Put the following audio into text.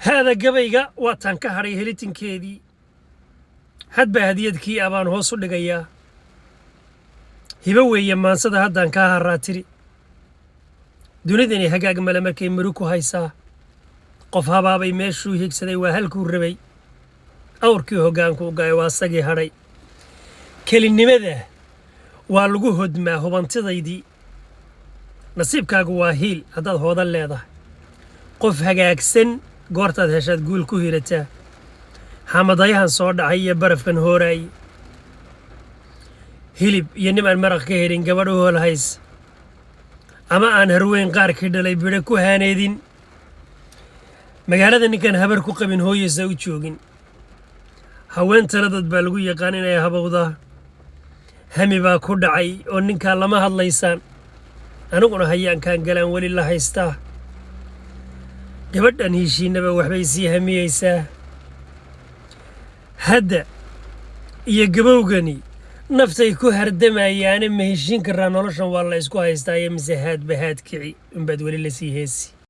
Haada gabayga waataan ka hadhay helitinkeedii. Hadbaa hadiyadkii abaan hoos u dhigayaa. Hibo weeye maansada haddaan kaa harraatiri. Dunidani hagaag male markay murug ku haysaa. Qof habaabay meeshuu higsaday waa halkuu rabay. Awrkii hoggaanku u ga'ay waa asagii hadhay. Kelinimada waa lagu hodmaa hubantidaydii. Nasiibkaagu waa hiil haddaad hoodan leedahay. Qof hagaagsan goortaad heshaad guul ku hirataa. Xamadayahan soo dhacay iyo barafkan hooraaye, hilib iyo nim aan maraq ka helin gabadh u hoolhays, ama aan harweyn qaarkii dhalay bidho ku haaneedin, magaalada ninkaan habar ku qabin hooyasa u joogin. Haween taladad baa lagu yaqaan inay habowdaa. Hami baa ku dhacay oo ninkaa lama hadlaysaan. Aniguna hayaankaan galaan weli la haystaa. Gabadhan heshiinaba waxbay sii hamiyeysaa. Hadda iyo gabowgani naftay ku hardamayaane, ma heshiin karaa? Noloshan waa la isku haystaaye, mise haadba haad kici unbaad weli la sii heesi?